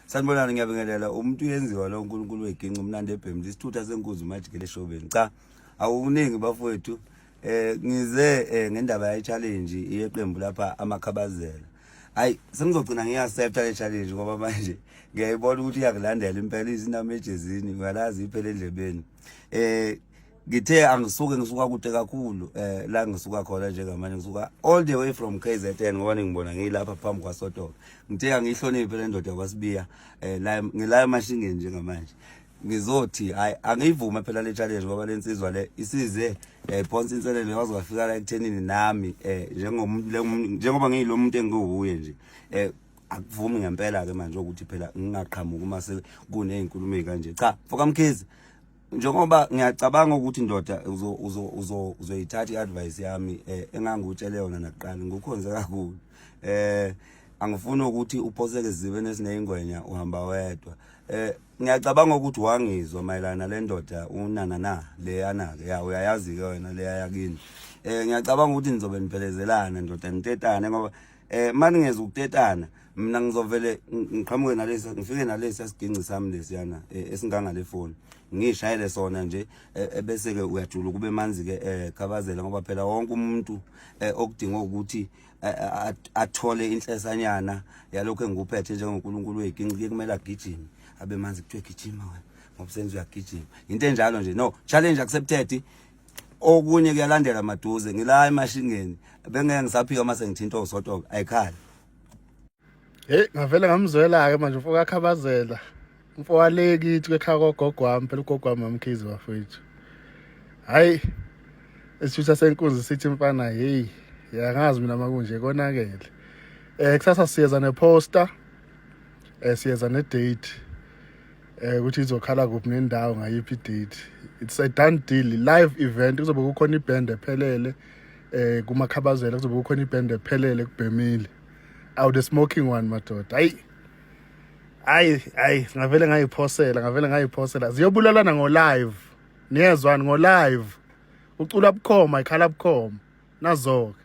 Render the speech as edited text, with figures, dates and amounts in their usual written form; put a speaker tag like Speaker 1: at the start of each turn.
Speaker 1: Sanibonani, ngiyabingelela. Umuntu uyenziwa lo uNkulunkulu weginci umnandi ebhemile isithutha senkuzi umajikele eshobeni. Cha, awukuningi bafowethu. Ngize ngendaba ye challenge yeqembu lapha amakhabazela. Hayi, sengizogcina ngiya-accepta le challenge ngoba manje ngiyayibona ukuthi iyakulandela impela izinama ejezini, uyalazi iphele endlebeni. Ngithe angisuke, ngisuka kude kakhulu la ngisuka khona njengamanje, ngisuka all the way from KZN ngoba ningibona ngilapha phambi kwaSotoka. Ngithe angiyihloniphe le ndoda kwaSibiya, la ngila emashingeni njengamanje. Ngizothi hayi, angiyivume phela le challenge ngoba lensizwa le isize yayiphonsa inselelo yaze wafika la ekuthenini nami njengomuntu, njengoba ngiyilo muntu engiwuye nje, akuvumi ngempela ke manje ukuthi phela ngingaqhamuki uma sekunezinkulumo ezikanje. Cha, mfoka Mkhize, njengoba ngiyacabanga ukuthi ndoda uzo uzo uzo uzoyithatha iadvice yami engangutshele yona nakuqala, ngikukhonze kakhulu. Angifuni ukuthi uphoseke ezibeni esineyingwenya uhamba wedwa. Ngiyacabanga ukuthi wangizwa mayelana nale ndoda unana na leyana ke, ya, uyayazi ke wena leya yakini. Ngiyacabanga ukuthi nizobe niphelezelana ndoda, nitetane, ngoba mani ngeza ukutetana mina ngizovele ngiqhamuke nalesi, ngifike nalesi siginci sami lesiyana esinganga le phone, ngishayele sona nje, bese ke uyajula kube manzi ke, Khabazela, ngoba phela wonke umuntu okudinga ukuthi athole inhlesanyana yalokho engikuphethe njengoNkulunkulu weginci kumele agijime abe manzi, kuthiwe gijima wena ngoba senze uyagijima, into enjalo nje. No, challenge accepted, okunye kuyalandela maduze. Ngila emashingeni, bengeke ngisaphika mase ngithinta uSotoka, ayikhali.
Speaker 2: Hey, ngavele ngamzwela ke manje umfo kaKhabazela. Umfo wale kithi kwekhaya kogogo wami, phela ugogo wami uMkhize bafowethu. Hayi, isithutha senkunzi sithi mfana, hey, yangazi mina makunje konakele. Kusasa siyeza neposter. Siyeza ne date. Ukuthi izokhala kuphi nendawo ngayiphi date. It's a done deal, live event, kuzobe kukhona iband ephelele kumakhabazela, kuzobe kukhona iband ephelele kubhemile. Awu, the smoking one madoda. Hayi. Hayi, hayi, ngavele ngayiphosela, ngavele ngayiphosela. Ziyobulalana ngo live. Niyezwani ngo live. Ucula bukhoma, ikhala bukhoma. Nazo ke.